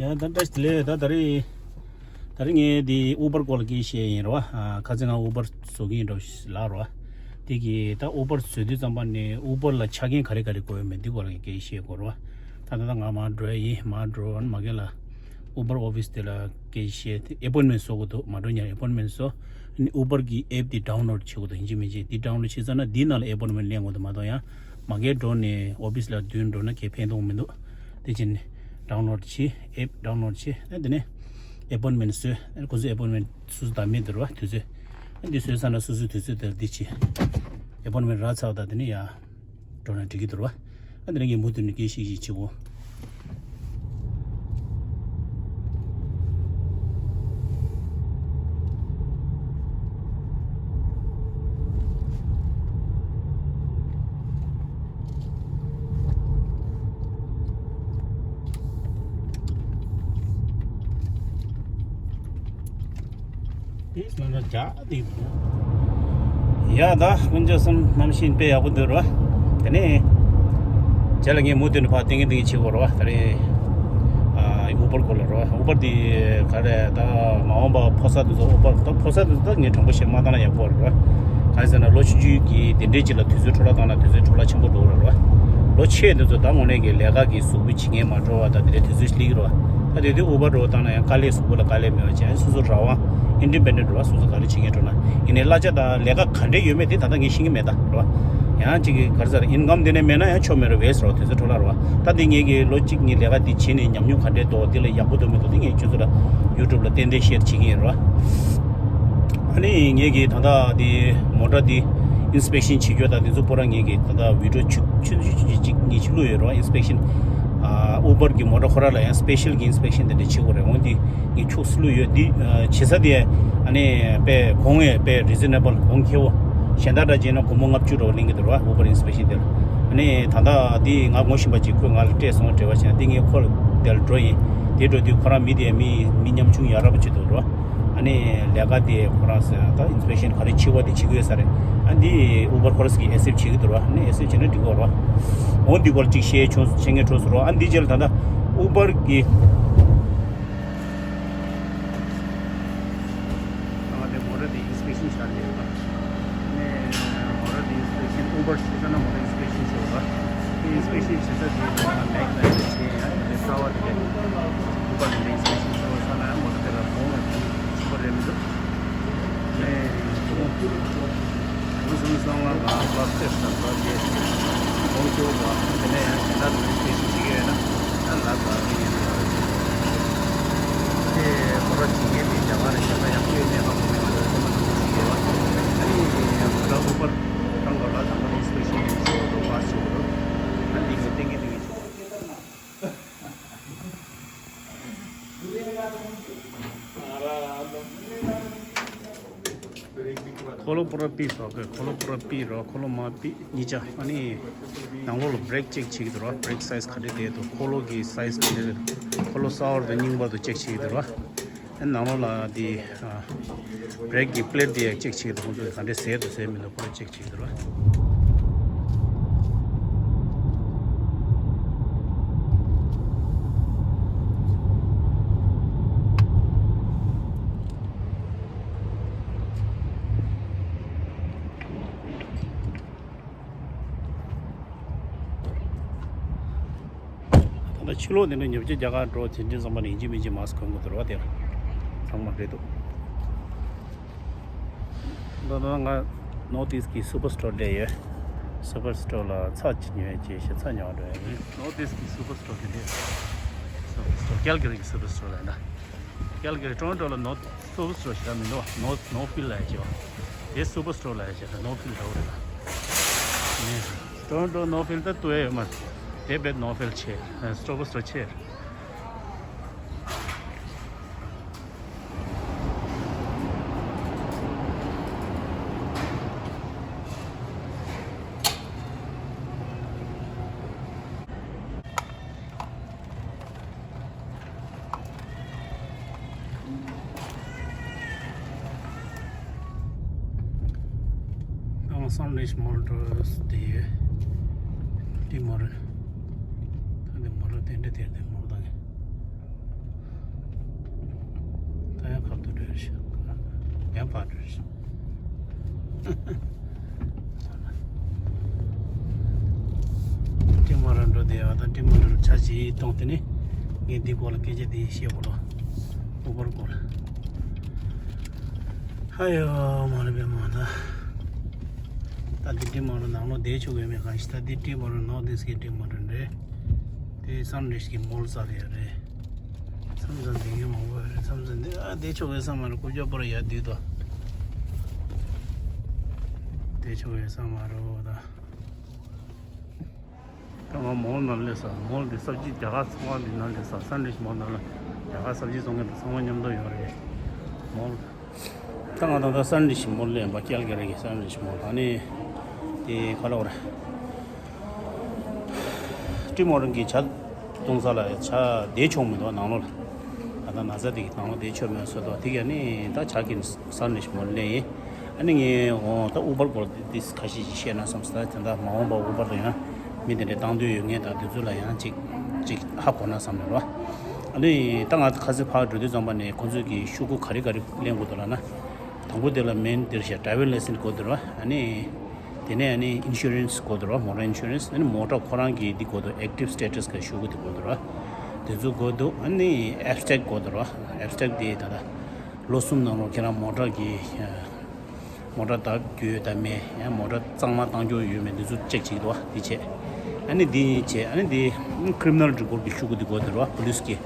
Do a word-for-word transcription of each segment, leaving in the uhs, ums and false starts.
ཡང་ད་བཀྲ་ཤིས་བདེ་ལེགས། ད་ད་རེས་ད་རེས་ངས་འདི་ཨུ་བར་སྐོར་ལ་སྐད་ཆ་བཤད་ཡིན་རེད་བ། ཨ། ཁ་སང་ང་ཨུ་བར་བཟོ་གི་ཡིན་འགྲོ་ལབ་རེད་བ། དེ་གི་ད་ཨུ་བར་བཟོས་དུས་ཙམ་པ་ནས་ཨུ་བར་ལ་ཆ་རྐྱེན་ག་རེ་ག་རེ་དགོས་ཡོད་མེད་འདི་སྐོར་ལ་སྐད་ཆ་བཤད་དགོས་རེད་བ། ད་ད་ད་ང་མར་འགྲོ་ཡ་ཡིན། མར་འགྲོ་མ་གི་ལ་ཨུ་བར་ཨོ་ཕིས་དེ་ལ་སྐད་ཆ་བཤད། དེ་ཨེ་པོན་མེན་བཟོ་དགོས་འདུག་མ་འགྲོ་ཉར་ཨེ་པོན་མེན་བཟོ། ཨུ་བར་གི་ཨེབ་དེ་ཌའུན་ལོཌ་བྱེད་དགོས་འདུག་ཡིན་གཅིག་མིན་གཅིག་དེ་ཌའུན་ལོཌ་བྱས་ཚར་ན་འདི་ནང་ལ་ཨེ་པོན་མེན་ལེན་དགོས་འདུག་མ་གཏོགས་ཡང་མ་གིར་འགྲོ་ནས་ཨོ་ཕིས་ལ་མདུན་འགྲོ་ན་གའི་ཕན་ཐོགས་མི་འདུག་དེ་བྱས་ནས་ཌའུན་ལོཌ་བྱེད། ཨེབ་ཌའུན་ལོཌ་བྱེད། ཨ། དེ་ནས་ཨེ་པོན་མེན་བཟོས། ཨ། ཁོ་ཚོས་ཨེ་པོན་མེན་སོ་སོ་བདམས་མི་འདུག་རེད་བ། དུས་ཚོད། ཨ། འདི་བཟོས་ཚར་ན་སོ་སོའི་དུས་ཚོད་དེར་འདི་བྱེད། ཨེ་པོན་མེན་རག་ཚར་བ་དང་དེ་ནས་ཡར་འགྲོ་ན་འགྲིག་གི་འདུག་རེད་བ། ཨ། དེ་ནས་ངས་མུ་མཐུད་ནས་སྐད་ཆ་ཞིག་བྱེད་དགོས། དེས་ང་ལ་རྒྱག་དེ། ཡ། ད་ཀུན་མཆོག་གསུམ་གནམ་གཤིས་དཔེ་ཡག་པོ་འདུག་རེད་བ། དེ་ནས་རྗེས་ལ་ངས་མུ་མཐུད་ནས་ཕར་ཏིང་ངེ་ཏིང་ངེ་བྱེད་དགོས་རེད་བ། ད་རེས། ཨ། ཨུ་བར་སྐོར་ལ་རེད་བ། ཨུ་བར་དེ་ག་རེ། ད་མ་འོངས་པ་ཕོ་གསར་དེ་ཚོ་ཨུ་བར། ད་ཕོ་གསར་དེ་ཚོ་ད་ངས་དྲང་པོ་བཤད་མ་བཏང་ན་ཡག་པོ་རེད་བ། གང་ཡིན་ཟེར་ན་ལོ་ཆུང་ཆུང་གིས་དེ་འདྲའི་ཅིག་ལ་དུས་ཚོད་འཕྲོ་བརླག་བཏང་ན་དུས་ཚོད་འཕྲོ་བརླག་ཆེན་པོ་འགྲོ་གི་རེད་བ། ལོ་ཆེ་དེ་ཚོ་ད་དངོས་གནས་ཀྱི་ལས་ཀ་གི་གཟུགས་པོ་བྱེད་མཁན་མ་འགྲོ་བ་ད་དེ་འདྲའི་དུས་ཚོད་སླེབས་ཀྱི་རེད་བ། ད་དེ་དུས་ཨུ་བར་འགྲོ་བཏང་ན་ཡང་དཀའ་ལས། གཟུགས་པོ་ལ་དཀའ་ལས་མེད་པ་བྱས། སོ་སོ་རང་དབང་། ཨིན་ཌི་པེན་ཌེན་ཊི་རེད་བ། སོ་སོ་ག་རེ་བྱེད་མཁན་འགྲོ་ན། ཡིན་ནའི་གླ་ཆ་དང་ལས་ཀ་ག་འདྲས་ཡོད་མེད་དེ་ད་ལྟ་ངས་ཤེས་ཀྱི་མེད་ད་རེད་བ། ཡང་ཅིག་གི་ག་རེ་ཟེར། ཨིན་ཀམ་དེ་ནས་མེད་ན་ཡང་ཆོ་མེད་རེད། ཝེ་སི་ཊི་རེད་བ། དུས་ཚོད་འཕྲོ་བརླག་རེད་བ། ད་འདི་ངས་ཀྱི་ལོ་གཅིག་ངས་ལས་ཀ་འདི་བྱས་ནས་ཉམས་མྱོང་ག་འདྲས་འདུག་འདི་ལ་ཡག་པོ་འདུག་མི་འདུག་འདི་ངས་ཁྱོད་ཚོ་ལ་ཡུ་ཊུབ་ལ་ཏན་ཏན་ཤེར་བྱེད་ཀྱི་ཡིན་རེད་བ། ཨ་ནི་ངས་ཀྱི་ད་ལྟ་འདི་མོ་ཊ་འདི་ཨིན་སི་པེག་ཤན་བྱེད་རྒྱུ་དང་དེ་ཚོ་པོ་ར་ངས་ཀྱི་ད་ལྟ་བི་ཌི་ཡོ་ཆུ་ཆུ་ཆུ་ཆུ་གཅིག་གཉིས་ཅིག་བླུགས་ཡོད་རེད་བ། ཨིན་སི་པེག་ཤན། ཨ། ཨུ་བར་གྱི་མོ་ཊ་ཁོ་ར་ལ་ཡང་སི་པེ་ཤལ་གྱི་ཨིན་སི་པེག་ཤན་དེ་འདྲ་བྱེད་དགོས་རེད། འོ་འདི་ངས་ཁྱུག་ཙམ་བླུགས་ཡོད། འདི། ཨ། བྱེད་ས་དེ་ཨ་ནི་དཔེ་གོང་ཡང་དཔེ་རི་ཛི་ན་བལ། གོང་ཁེ་པོ། གཞན་དག་འདྲ་བྱས་ན་སྒོར་མོ་ལྔ་བཅུ་འདྲ་བོ་ལེན་གྱི་འདུག་རེད་བ། ཨུ་བར་ཨིན་སི་པེག་ཤན་དེ་ལ། ཨ་ནི་ད་ལྟ་འདི་ང་ངོ་ཤེས་པ་ཅིག་ཁོས་ང་ལ་སྤྲད་སོང་། འབྲེལ་བ་བྱས་ན་འདི་ངས་ཁོ་ལ་དེ་ལ་འགྲོ་ཡིན། དེ་འགྲོ་དུས་ཁོ་རང་མི་དེ་མི་མི་ཉམ་ཆུང་ཡ་རབས་པ་ཅིག་འདུག་རེད་བ། ཨ་ནི་ལས་ཀ་དེ་ཁོ་རང་ཟེར་ད་ཨིན་སི་པེག་ཤན་ག་རེ་བྱེད་པ་དེ་བྱེད་ཀྱི་ཡོད་ས་རེད། ཨ་འདི་ཨུ་བར་ཁོ་རང་གིས་ཨེ་སེབ་བྱེད་ཀྱི་འདུག་ར། ཨ་ནི་ཨེ་སེབ་བྱས་ན་འགྲིག་གི་རེད་བ། འོ་འདི་སྐོར་ཅིག་བཤད་ཆོག་བཤད་མཁན་འཕྲོ་སོང་ར། ཨ་འདི་རྗེས་ལ་ད་ལྟ་ཨུ་བར་གྱི་ང་དེ་མོ་ཊ་དེ་ཨིན་སི་པེག་ཤན་བྱས་ནས་ཡོད་པ། ཨ་ནི་མོ་ཊ་དེ་ཨིན་སི་པེག་ཤན། ཨུ་བར་ཞིག་ན་མོ་ཊ་ཨིན་སི་པེག་ཤན་བྱས་པ། ཨིན་སི་པེག་ཤན་བྱེད་ས་དེ་ང་མེག་ལ་བྱས་ཡ་དེ་རྩ་བ་དེ་ལས་ཨུ་བར་དེ་ཨིན་སི་པེག་ཤན་བྱས་པ་ས་ན་མོ་ཊ་དེ་ལ་གོང་ལ་ཆེན་པོ་རེད་མི་འདུག་ནས་ཁོང་ཁོང་གསུམ་གསུམ་ལ་ང་ལབ་སྟེར་ས་ལབ་རྒྱས་ཁོང་ཁྱོད་ལ་དེ་ནས་ཡང་གཞན་དག་ལ་སྐད་ཆ་བྱེད་ཀྱི་ཡོད་ན་ད་ལབ་ལབ་ཀྱི་ཡིན་ལ། དེ་ཁོ་ར་བྱེད་མཁན་དེ་རྒྱ་གར་ནས་གཞན་དག་ཡང་སྐྱོད་ནས་ཧ་གོ་མེད་པ་ལ་ཁོ་མ་འདུག་བྱེད་ཀྱི་ཡོད། ཨ་ནི་ཡང་ཁོ་ར་ཨུ་བར་ཁང་ག་ལ་དང་པོ་ནས་སི་པེ་ཤལ་ཡིན་ཞེས་པ་དང་བ་ཞུ་གི་འདུག་ཨ་ནི་ངས་ཏན་གི་ཏན་གི་བྱེད། འཁོར་ལོ་པུ་ར་པི་སོགས་ཀྱི། འཁོར་ལོ་པུ་ར་པི་རོ། འཁོར་ལོ་མ་པི་གཉིས་ཆ། ཨ་ནི་ནང་ལོགས་ལ་བྷི་རེག་ཅེག་བྱེད་ཀྱི་འདུག་རོ། བྷི་རེག་སའིཛ་ག་འདྲ་བསྡད་འདུག་འཁོར་ལོ་གི་སའིཛ་ག་འདྲ་རེད། འཁོར་ལོ་གསར་པ་དང་རྙིང་པ་དང་ཅེག་བྱེད་ཀྱི་འདུག་རོ། ཨ་ནང་ལོགས་ལ་དེ་བྷི་རེག་གི་པི་ལེ་ཊི་དེ་ཅེག་བྱེད་ཀྱི་འདུག་ཁོང་ཚོས་ག་འདྲ་ཟེར་འདུག་ཟེར་མི་འདུག་ཁོ་རང་ཅེག་བྱེད་ཀྱི་འདུག་རོ། ད་ལྟ་ཕྱི་ལོགས་འདི་འདྲ་ཉོ་ཆ་རྒྱག་གར་འགྲོ་དེ་འདྲའི་ཚང་མ་ནི་ཡིན་གཅིག་མིན་གཅིག་མཱ་སི་ཀི་གོན་དགོས་འདུག་ར། དེ་ཚང་མ་རེད་འདུག་ད་ལྟ་ང་ནོར་ཐི་ཨིསྟ་གི་སུ་པར་སི་ཊོར་སླེབས་ཡོད། སུ་པར་སི་ཊོར་ལ་ཚྭ་ཅིག་ཉོ་ཡ་བྱས་ཤག་ཚྭ་ཉོ་བར་འགྲོ་ཡ་ཡིན། ནོར་ཐི་ཨིསྟ་གི་སུ་པར་སི་ཊོར་དེ་འདྲ། སུ་པར་སི་ཊོར་ཀལ་ག་རི་གི་སུ་པར་སི་ཊོར་ལ་ཡིན་ད། ཀལ་ག་རི་ཊོ་རོན་ཊོ་ལ་ནོར་ཐི་སུ་པར་སི་ཊོར་ཞེ་དྲག་མི་འདུག་ནོར་ནོར་ཕིལ་ལབ་ཡ་ཅིག་ཡོད། དེ་སུ་པར་སི་ཊོར་ལབ་ཡ་ཅིག་ནོར་ཕིལ་འདྲ་བོ་རེད་ལ། ནས་ཊོ་རོན་ཊོ་ནོར་ཕིལ་ད་ལྟོས་ཡ་ཡོད་མ་རེད། དེ་བས་ནོར་ཕིལ་ཆེ། སུ་པར་སི་ཊོར་ཆེ། ཨང་སང་ལེཤ་མོལ་ཏོ་དེ་ཡོད། དེ་མོ་རེད། ད་དེ་མོ་རེད། དེ་འདྲ་དེ་དེ་མོ་རེད། ད་གི་ ཡང་ཕར་འགྲོ། ཏྲི་མོ་ར་འགྲོ་བསྡད་ཡོད། ད་ཏྲི་མོ་ར་ཆ་ཅིག་གཏོང་། དེ་ནས་ངས་འདི་སྐོར་ལ་སྐད་ཆ་དེ་བཤད་དགོས་ལ། ཨུ་བར་སྐོར་ལ། ཧ་ཡོ་མ་རེད་པས་མ། ད་ད་འདི་ཏྲི་མོ་ར་ནང་ལོགས་བསྡད་ཆོག་གི་མེད། གང་ཞིག་ད་འདི་ཏྲི་མོ་ར་ནོར་ཨིསཊ་གི་ཏྲི་མོ་ར་རེད། དེ་སན་རིཆ་གི་མོལ་ས་རེད་རེད། མཚམས་མཚམས་དེ་ངས་མང་པོ་རེད། མཚམས་མཚམས་དེ་ཨ་བསྡད་ཆོག་གི་ས་མ་རེད། ཀོ་ཅོ་པོ་ར་ཡ་དུས་དོ། བསྡད་ཆོག་གི་ས་མ་རེད་ད། ད་ང་མོལ་ནང་སླེབས་སོང་། མོལ་འདི་སབ་ཇི་རྒྱ་གར་ཚོང་ཁང་འདི་ནང་སླེབས་སོང་། སན་རིཆ་མོལ་ནང་ལ་རྒྱ་གར་སབ་ཇི་བཙོང་མཁན་དང་ཚང་མ་མཉམ་དུ་ཡོད་རེད། མོལ། ད་ང་ད་ལྟ་སན་རིཆ་མོལ་སླེབས་པ། ཀལ་ག་རི་གི་སན་རིཆ་མོལ། ཨ་ནི་དེ་ག་ལབ་དགོས་རེད། ཏྲི་མོ་ར་གི་ཇ་བཏུང་ས་ལ་ཇ་བསྡད་ཆོག་མི་འདུག་ནང་ལོགས་ལ། ད་ལྟ་ན་ཚ་དེ་གི་ནང་ལོགས་བསྡད་ཆོག་མེད་བཟོས་འདུག་དེ་ག་ནི་ད་ཇ་གི་སན་རིཆ་མོལ་སླེབས་ཡིན། ཨ་ནི་ངས་འོ་ད་ཨུ་བར་སྐོར་འདི་ཁ་ཤས་ཤིག་བཤད་ན་བསམ་སོང་། ད་ད་ལྟ་མ་འོངས་པ་ཨུ་བར་ལ་ཡང་མི་དེ་འདྲ་བཏང་འདོད་ཡོད་མཁན་དང་དེ་ཚོ་ལ་ཡང་ཅིག་ཅིག་ཧ་གོ་ན་བསམ་ནས་རོ། ཨ་ནི་ད་ང་ཁ་སང་ཕར་འགྲོ་དུས་ཙམ་པ་ནས་ཁོང་ཚོས་ཀྱི་ཤོག་གུ་ག་རེ་ག་རེ་ལེན་དགོས་འདུག་ལབ་ན། དང་པོ་དེ་ལ་མེན་དེར་བཞག་ཌ་རའི་ཝར་ལའི་སེན་སི་དགོས་འདུག་རོ། ཨ་ནི་དེ་ནས་ཨ་ནི་ཨིན་ཤུ་རན་སི་དགོས་འདུག་རོ། མོ་ཊ་ཨིན་ཤུ་རན་སི། ཨ་ནི་མོ་ཊ་ཁོ་རང་གི་འདི་དགོས་འདུག་ཨེག་ཊིབ་སི་ཊེ་ཊས་གི་ཤོག་གུ་དེ་དགོས་འདུག་རོ། དེ་ཚོ་དགོས་འདུག་ཨ་ནི་ཨེབ་སི་ཊྲེག་དགོས་འདུག་རོ། ཨེབ་སི་ཊྲེག་དེ་ད་ལྟ་ལོ་གསུམ་ནང་ལོགས་ཁྱེད་རང་མོ་ཊ་གི་མོ་ཊ་བརྡབས་རྒྱུ་ཡོད་དམ་མེད། ཡང་མོ་ཊ་གཙང་མ་བཏང་རྒྱུ་ཡོད་མེད་འདི་ཚོ་ཅེག་བྱེད་ཀྱི་འདུག་བ། འདི་བྱས། ཨ་ནི་འདི་བྱས། ཨ་ནི་འདི་ཁི་རི་མི་ནལ་རི་ཀོར་ཌི་གི་ཤོག་གུ་འདི་དགོས་འདུག་ར། པུ་ལིས་ཀྱི་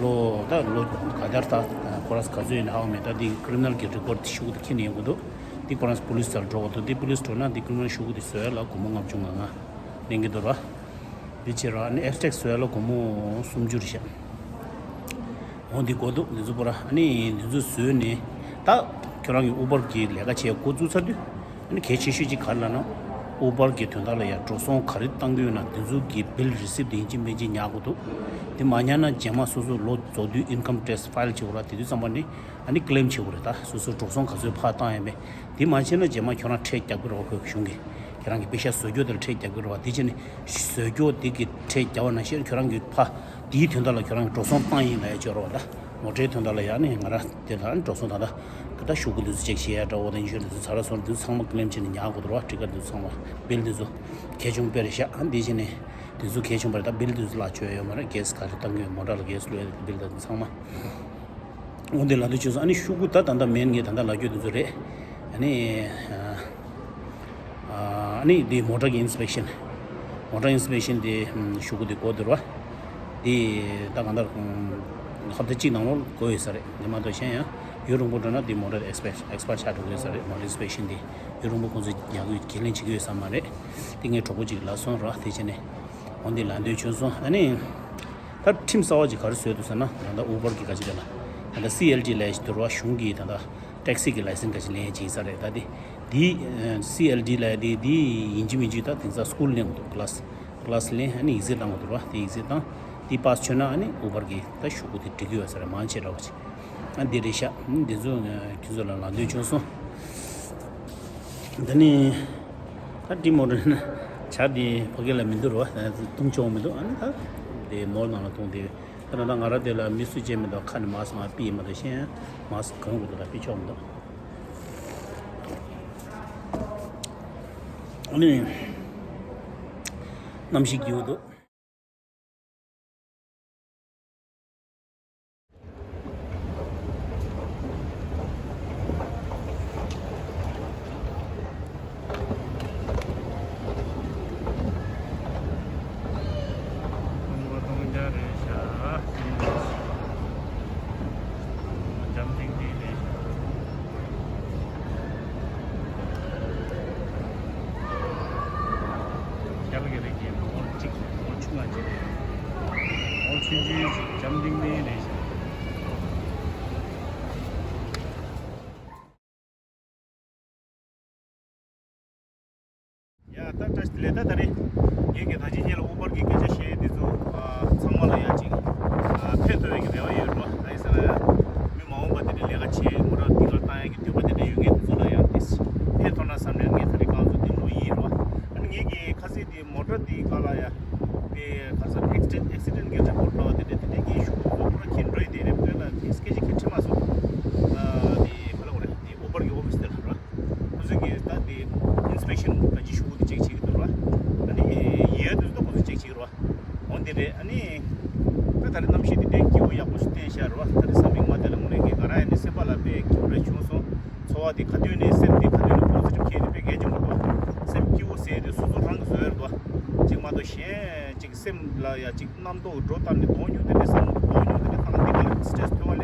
ལོ་ད་ལོ་ག་དར་ད་ཁོ་རང་ག་ཚོད་ཡིན་ཧ་གོ་མེད། ད་འདི་ཁི་རི་མི་ནལ་གྱི་རི་ཀོར་ཌི་ཤོག་གུ་འདི་ཁྱེར་ནས་ཡོང་གི་འདུག་འདི་ཁོ་རང་པུ་ལིས་ལ་འགྲོ་དགོས་འདུག་འདི་པུ་ལིས་འགྲོ་ན་འདི་ཁི་རི་མི་ནལ་ཤོག་གུ་འདི་བཟོ་ཡ་ལ་སྒོར་མོ་ལྔ་བཅུ་ང་ལྔ་ལེན་གྱི་འདུག་ར། འདི་བྱས་ར། ཨ་ནི་ཨེབ་སི་ཊྲེག་བཟོ་ཡ་ལ་སྒོར་མོ་སུམ་ཅུ་རེད་ཤག་འོ་འདི་དགོས་འདུག་འདི་ཚོ་པོ་ར། ཨ་ནི་འདི་ཚོ་བཟོས་ནས་ད་ཁྱོད་རང་གི་ཨུ་བར་གྱི་ལས་ཀ་བྱེད་འགོ་བཙུགས་ཚར་དུས། ཨ་ནི་གལ་ཆེ་ཤོས་ཅིག་ག་རེ་ལབ་ན། ཨུ་བར་གྱི་དོན་དག་ལ་ཡ་འགྲོ་སོང་ག་རེ་བཏང་གི་ཡོད་ན་འདི་ཚོ་གི་བིལ་རི་སིབ་དེ་ཡིན་གཅིག་མིན་གཅིག་ཉར་དགོས་འདུག་དེ་མ་ཉར་ན་རྗེས་མ་སོ་སོ་ལོ་རྫོགས་དུས་ཨིན་ཀམ་ཊེག་སི་ཕའིལ་བྱེད་དགོས་ར། དེ་དུས་ཙམ་པ་ནི་ཨ་ནི་ཀི་ལེམ་བྱེད་དགོས་རེད། ད་སོ་སོ་འགྲོ་སོང་ག་ཚོད་ཕར་བཏང་ཡོད་མེད་དེ་མ་བྱས་ན་རྗེས་མ་ཁྱོད་རང་ཁྲལ་རྒྱག་གི་རེད་བ། ཁོས་གཞུང་གིས་ཁྱེད་རང་གི་པེ་ཤ་བཟོ་རྒྱུ་དེར་ཁྲལ་རྒྱག་གི་རེད་བ། དེ་བྱས་ནས་བཟོ་རྒྱུ་དེ་གི་ཁྲལ་རྒྱག་པ་ནང་བཞིན་ཁྱོད་རང་གི་ཕ་དེའི་དོན་དག་ལ་ཁྱོད་རང་གི་འགྲོ་སོང་བཏང་ཡིན་ལབ་ཡ་ཅིག་ཡོད་རེད་བ། ད་མོ་ཊའི་དོན་དག་ལ་ཡ་ནི་ང་རང་དེ་ལ་འགྲོ་སོང་ད་ལྟ་ག་ད་ཤོག་གུ་འདི་ཚོ་ཅེག་བྱེད་ཡ་འདྲ་བོ་དང་ཨིན་ཤུ་རན་སི་འདི་ཚོ་ཚ་ར་སོང་འདི་ཚོ་ཚང་མ་ཀི་ལེམ་བྱས་ནས་ཉར་དགོས་འདུག་རེད་བ། ཊི་ཀེ་ཊི་འདི་ཚོ་གལ་ཆུང་དཔེ་རེད་ཤག་འདི་བྱས་ནས་འདི་ཚོ་གལ་ཆུང་པ་རེད། ད་བིལ་འདི་ཚོ་ལག་ཆོད་ཡོད་མ་རེད། གེ་སི་ག་རེ་བཏང་གི་ཡོད། མོ་ཊ་ལ་གེ་སི་བླུགས་ཡ་བིལ་ད་ཚང་མ། འོ་འདི་ལ་འདི་བྱས་སོང་། ཨ་ནི་ཤོག་གུ་ད་ད་ལྟ་མེན་ངས་ད་ལྟ་ལབ་རྒྱུ་འདི་ཚོ་རེད། ཨ་ནི་ཨ་ནི་འདི་མོ་ཊ་གི་ཨིན་སི་པེག་ཤན། མོ་ཊ་ཨིན་སི་པེག་ཤན་འདི་ཤོག་གུ་འདི་དགོས་འདུག་ར། འདི་ད་གང་ལྟར་ཧབ་ཏ་གཅིག་ནང་ལོགས་དགོས་ཡོད་ས་རེད། འདི་མ་གཏོགས་གཞན་ཡང་ཡུན་རིང་པོ་འགྲོ་ན་འདི་མོ་ཊ་ཨེག་སི་པེར་ཨེག་སི་པེར་ཆགས་འགྲོ་གི་ཡོད་ས་རེད། མོ་ཊ་ཨིན་སི་པེག་ཤན་འདི་ཡུན་རིང་པོ་ཁོང་ཚོས་ཉར་གི་ཡོད། ཁས་ལེན་བྱེད་ཀྱི་ཡོད་ས་མ་རེད། འདི་ངས་གྲོགས་པོ་གཅིག་ལབ་སོང་ར། དེ་བྱས་ནས་འོ་འདི་ལབ་འདོད་བྱུང་སོང་། ཨ་ནི་ད་ཁྲིམས་གསར་བ་ཅིག་ག་རེ་བཟོས་འདུག་ཟེར་ན། ད་ལྟ་ཨུ་བར་གི་ག་ཅིག་རེད་ལ། ད་ལྟ་སི་ཨེལ་ཌི་ལབ་ཡ་ཅིག་འདུག་ར། གཞུང་གིས་ད་ལྟ་ཊེག་སི་གི་ལའི་སེན་སི་ག་ཅིག་ལེན་ཡ་ཅིག་ཡིན་ས་རེད། ད་འདི་འདི་སི་ཨེལ་ཌི་ལབ་ཡ་འདི་འདི་ཡིན་གཅིག་མིན་གཅིག་ད་དེང་སང་སི་ཀུལ་ལེན་དགོས་འདུག་ཀི་ལཱ་སི། ཀི་ལཱ་སི་ལེན། ཨ་ནི་ཡིག་ཚད་བཏང་དགོས་འདུག་ར། དེ་ཡིག་ཚད་བཏང་། དེ་པཱ་སི་བྱུང་ན་ཨ་ནི་ཨུ་བར་གི་ད་ཤོག་གུ་དེ་འགྲིག་གི་ཡོད་ས་རེད། མང་ཆེ་འདྲ་བོ་ཅིག་ཨ་འདི་རེད་ཤག་འདི་ཚོ་ཁྱོད་ཚོ་ལ་ལབ་འདོད་བྱུང་སོང་། ད་ནི་ད་ཊི་མོ་ར་ན་ཇ་དེ་ཕ་གི་ལ་མི་འདུག་ར་བ། ད་བཏུང་ཆོག་མི་འདུག་ཨ་ནི་ད་དེ་མོལ་ནང་ལ་བཏུང་དེ། ད་ད་ང་རང་དེ་ལ་མི་སུ་ཅན་མི་འདུག་ཁ་ནས་མཱ་སི་ཀི་མ་ཕུད་ཡིན་མ་གཏོགས་གཞན་མཱ་སི་ཀི་གང་དགོས་འདུག་ད་ཕུད་ཆོག་མི་འདུག་ཨ་ནི་གནམ་གཤིས་སྐྱིད་པོ་འདུག་རྒྱ་ལ་གི་རིགས་ཀྱི་ལོ་ངོ་གཅིག་ལོ་ངོ་ཆུང་ང་གཅིག་རེད། ལོ་ཆུང་ཆུང་ཞིག་འཇམ་ཐིང་ཐིང་རེད་ཤག་ཡ་ད་བཀྲ་ཤིས་བདེ་ལེགས། ད་ད་རེས་ངེད་ཀྱི་ད་ཅི་སྔོན་ལ་ཨུ་བར་གྱི་སྐད་ཆ་བཤད་འདི་ཚོ་ཨ་ཚང་མ་ལ་ཡ་ཅིག་ཨ་ཕན་ཐོགས་ཡ་གི་རེ་བ་ཡོད་རེད་བ། གང་ཡིན་ཟེར་ན་ཡ་མི་མ་འོངས་པ་དེ་འདྲའི་ལས་ཀ་བྱེད་མོ་ཊ་འདི་ལ་བཏང་ཡ་གི་འདོད་པ་དེ་འདྲ་ཡོད་མཁན་དེ་ཚོ་ལ་ཡ་དེ་ཕན་ཐོགས་ན་བསམ་ནས་ངས་ད་རེས་རྐང་བཙུགས་འདི་འགྲོ་ཡི་རེད་བ། ཨ་ནི་ངེད་ཀྱི་ཁ་སང་དེ་མོ་ཊ་དེའི་སྒང་ལ་ཡ་དེ་ག་ས་ཨེག་སི་ཌེན་ཊི་ཨེག་སི་ཌེན་ཊི་གི་རི་པོར་ཊི་ལབ་པ་དེ་འདྲ་དེ་འདྲའི་སྐད་ཤུགས་མོ་ཊ་ཁྱེར་འགྲོ་ཡི་དེ་རེད། དཔེར་ན་དེ་སྐད་ཆ་ཁྱེར་ཁྲིད་མ་སོང་། ཨ་ དེ་རེད། ཨ་ནི་ད་ད་རེས་གནམ་གཤིས་དེ་དཔེ་སྐྱིད་པོ་ཡག་པོ་ཞིག་བསྟན་ཤག་རེད་བ། ད་རེས་གཟའ་མིག་དམར་དེ་ལ་དངོས་གནས་ཀྱི་ང་རང་ཡང་ནི་སེམས་པ་ལ་དཔེ་སྐྱིད་པོ་རེ་བྱུང་སོང་། ཚོར་བ་དེ་ག་དུས་ནས་སེམས་དེ་ག་དུས་ནས་པོ་སི་ཊིབ་ཁྱེར་ནས་དཔེ་གལ་ཆེན་པོ་རེད་བ། སེམས་སྐྱིད་པོ་ཟེར་དེ་སོ་སོ་རང་གིས་བཟོས་རེད་བ། གཅིག་མ་གཏོགས་གཞན་གཅིག་སེམས་ལ་ཡ་གཅིག་རྣམ་རྟོག་འགྲོ་བཏང་ནས་དོགས་སྙོམས་དེ་འདྲ་བསམ་བློ་དོགས་སྙོམས་དེ་འདྲ་བཏང་ན་འདི་ག་ལ་སི་ཊེ་རེ་སི་ཐོན་པ།